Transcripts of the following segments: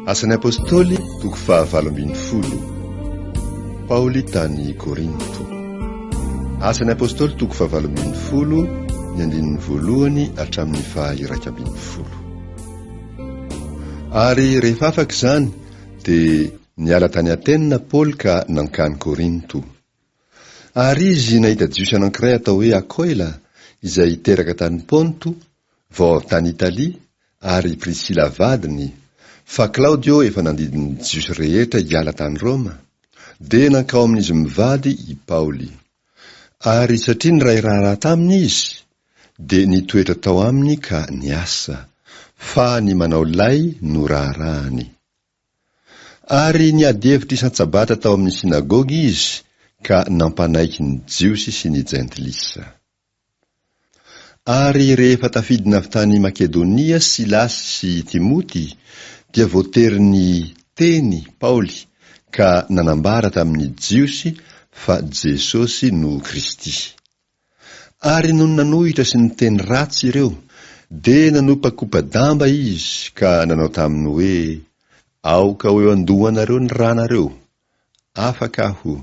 Asan'ny Apostoly toko fahavalo ambin'ny folo. Paoly tany Korinto. Asan'ny Apostoly toko fahavalo ambin'ny folo, ny andininy voalohany hatramin'ny faha-iraika ambin'ny folo. Ary rehefa afaka izany, dia niala tany Atena Paoly ka nankany Korinto. Ary izy nahita Jiosy anankiray atao hoe Akoila, izay teraka tany Ponto, vao avy tany Italia, ary i Prisila vadiny, fa Klaodio efa nandidy ny Jiosy rehetra hiala tany Roma, dia nankao amin'izy mivady i Paoly. Ary satria niray raharaha taminy izy, dia nitoetra tao aminy ka niasa, fa ny manao lay no raharahany. Ary niady hevitra isan-tsabata tao amin'ny synagoga izy ka nampanaiky ny Jiosy sy ny Jentilisa. Ary rehefa tafidina avy tany Makedonia Silasy sy Timoty, dia voatery niteny Paoly ka nanambara tamin'ny Jiosy fa Jesosy no Kristy. Ary nony nanohitra sy niteny ratsy ireo, dia nanopakopa-damba izy ka nanao taminy hoe, Aoka ho eo an-dohanareo ny ranareo! Afaka aho,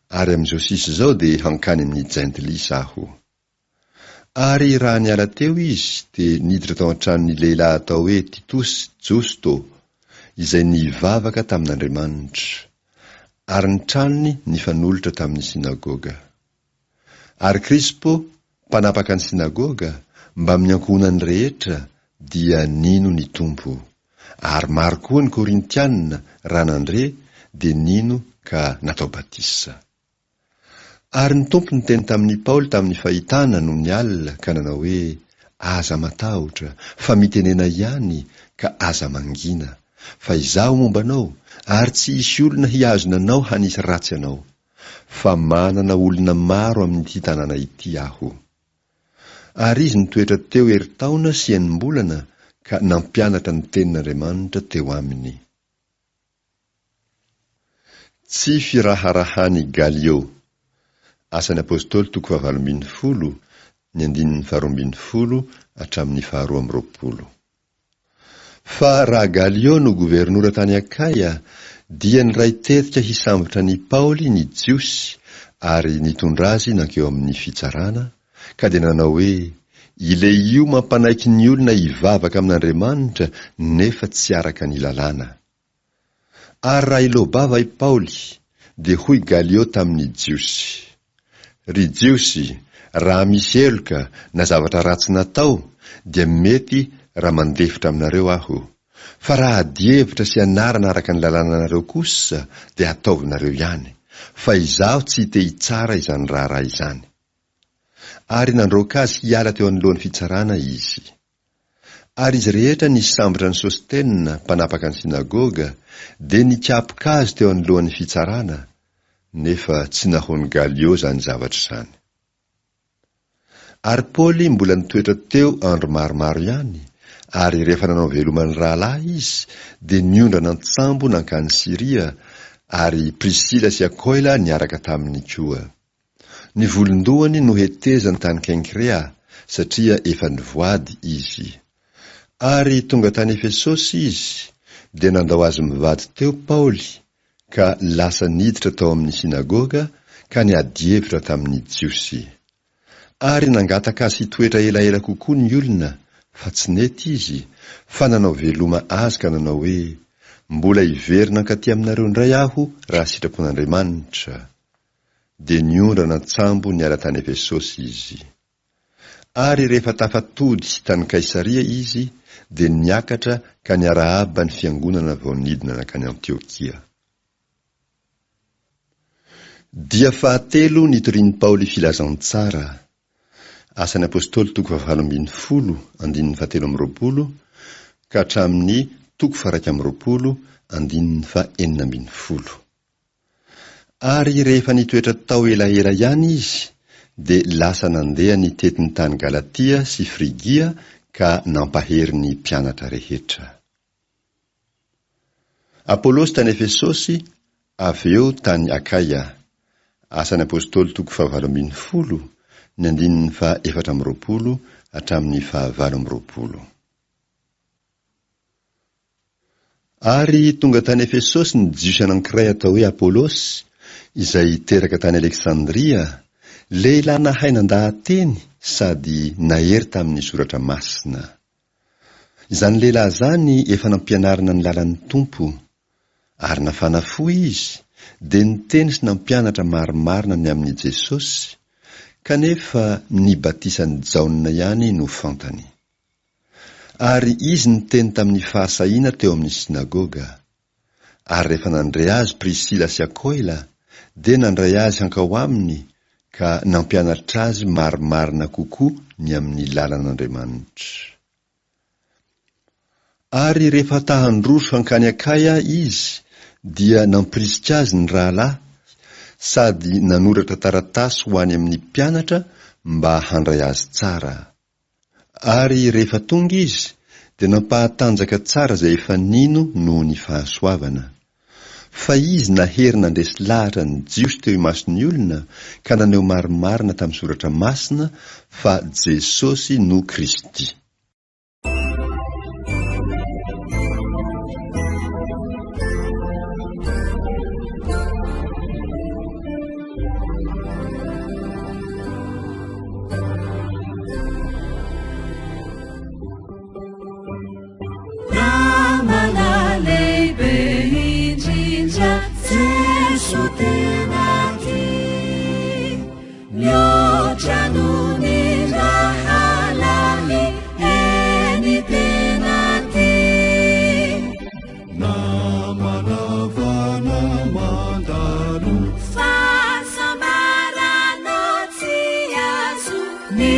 ary amin'izao sisa izao dia hankany amin'ny Jentilisa aho. Ary raha niala teo izy, dia niditra tao an-tranon'ny lehilahy atao hoe Titosy Josto, izay nivavaka tamin'Andriamanitra, ary ny tranony nifanolotra tamin'ny synagoga. Ary Krispo, mpanapaka ny synagoga, mbamin'ny ankohonany rehetra, dia nino ny Tompo. Ary maro koa ny Korintiana, raha nandre, dia nino ka natao batisa. Ary ny Tompo niteny tamin'i Paoly tamin'ny fahitana nony alina ka nanao hoe, Aza matahotra, fa mitenena ihany, ka aza mangina. Fa Izaho momba anao, ary tsy hisy olona hihazona anao hanisy ratsy anao. Fa manana olona maro amin'ity tanàna ity aho. Ary izy nitoetra teo herintaona sy enim-bolana ka nampianatra ny tenin'Andriamanitra teo aminy. Tsy firaharahan'i Galio. Asan'ny Apostoly toko fahavalo ambin'ny folo, ny andininy faharoa ambin'ny folo hatramin'ny faharoa amby roapolo. Fa raha Galio no governora tany Akaia, dia niray tetika hisambotra an'i Paoly ny Jiosy ary nitondra azy nankeo amin'ny fitsarana, ka dia nanao hoe, Ilehio mampanaiky ny olona hivavaka amin'Andriamanitra nefa tsy araka ny lalàna. Ary raha hiloa-bava i Paoly, dia hoy Galio tamin'ny Jiosy, Ry Jiosy, raha misy heloka na zavatra ratsy natao, dia mety raha mandefitra aminareo aho. Fa raha adihevitra sy anarana araka ny lalànanareo kosa, dia ataovinareo ihany, fa izaho tsy te-hitsara izany raharaha izany. Ary nandroaka azy hiala teo anoloan'ny fitsarana izy. Ary izy rehetra nisambotra an'i Sostena, mpanapaka ny synagoga, dia nikapoka azy teo anoloan'ny fitsarana, nefa tsy nahoan'i Galio izany zavatra izany. Ary Paoly mbola nitoetra teo andro maromaro ihany, ary rehefa nanao veloma ny rahalahy izy, dia niondrana an-tsambo nankany Syria, ary Prisila sy Akoila niaraka taminy koa. Ny volon-dohany nohetezany tany Kenkrea, satria efa nivoady izy. Ary tonga tany Efesosy izy, dia nandao azy mivady teo Paoly, ka lasa niditra tao amin'ny synagoga ka niady hevitra tamin'ny Jiosy. Ary nangataka azy hitoetra elaela kokoa ny olona, fa tsy nety izy, fa nanao veloma azy ka nanao hoe, Mbola hiverina hankaty aminareo indray aho raha sitrapon'Andriamanitra. Dia niondrana an-tsambo niala tany Efesosy izy. Ary rehefa tafatody tany Kaisaria izy, dia niakatra ka niarahaba ny fiangonana vao nidina nankany Antiokia. Dia fahatelo nitorian'i Paoly filazantsara. Asan'ny Apostoly toko fahavalo ambin'ny folo, andininy fahatelo amby roapolo ka hatramin'ny toko faha-iraika amby roapolo, andininy fahenina ambin'ny folo. Ary rehefa nitoetra tao elaela ihany izy, dia lasa nandeha nitety ny tany Galatia sy Frygia ka nampahery ny mpianatra rehetra. Apolosy tany Efesosy, avy eo tany Akaia. Asan'ny Apostoly toko fahavalo ambin'ny folo, ny andininy faha-24 hatramin'ny fahavalo amby roapolo. Ary tonga tany Efesosy ny Jiosy anankiray atao hoe Apolosy, izay teraka tany Aleksandria, lehilahy nahay nandaha-teny sady nahery tamin'ny Soratra Masina. Izany lehilahy izany efa nampianarina ny lalan'ny Tompo, ary nafana fo izy, dia niteny sy nampianatra marimarina ny amin'i Jesosy, kanefa ny batisan'i Jaona ihany no fantany. Ary izy niteny tamin'ny fahasahiana teo amin'ny synagoga. Ary rehefa nandre azy Prisila sy Akoila, dia nandray azy hankao aminy ka nampianatra azy marimarina kokoa ny amin'ny lalan'Andriamanitra. Ary rehefa ta-handroso hankany Akaia izy, dia nampirisika azy ny rahalahy, sady nanoratra taratasy ho any amin'ny mpianatra mba handray azy tsara. Ary rehefa tonga izy, dia nampahatanjaka tsara izay efa nino noho ny fahasoavana. Fa izy nahery nandresy lahatra ny Jiosy teo imason'ny olona ka naneho marimarina tamin'ny Soratra Masina fa Jesosy no Kristy. Namana lehibe indrindra Jeso tena tia Mihoatra noho ny rahalahy Eny tena tia Namana vana mandalo Fahasambarana tsy azo Ny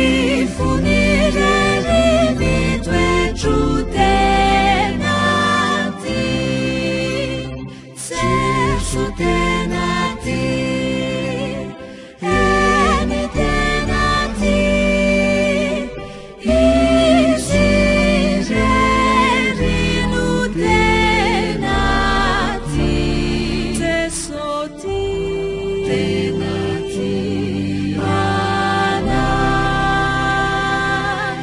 fony irery mitoetro tena tia Jeso tena tia Eny tena tia Izy irery no tena tia Jeso tia Tena tia anay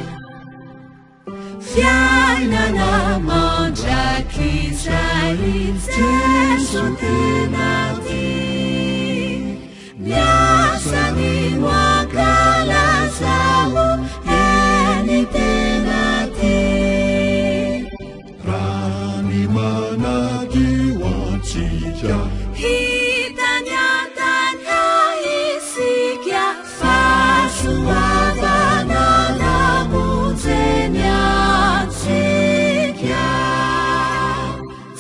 Fiainana mandrakizay Jeso tena tia Miasa ny ho ankalazao Eny tena tia Raha ny manadio antsika Hitany an-tany isika Fahasoavana namonjeny antsika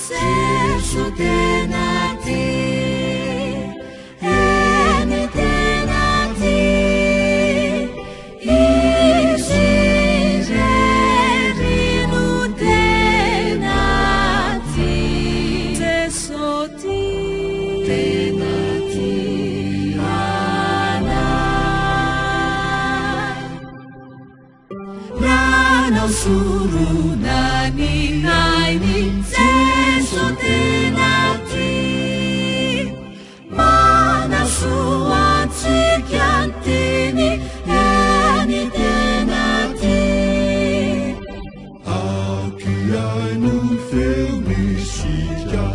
Jeso tena tia Eny tena tia Izy irery no tena tia Jeso tia Tena tia anay Nanao sorona ny ainy Jeso tena tia Manasoa antsika ny teny Eny tena tia Aoka hihaino ny feony isika.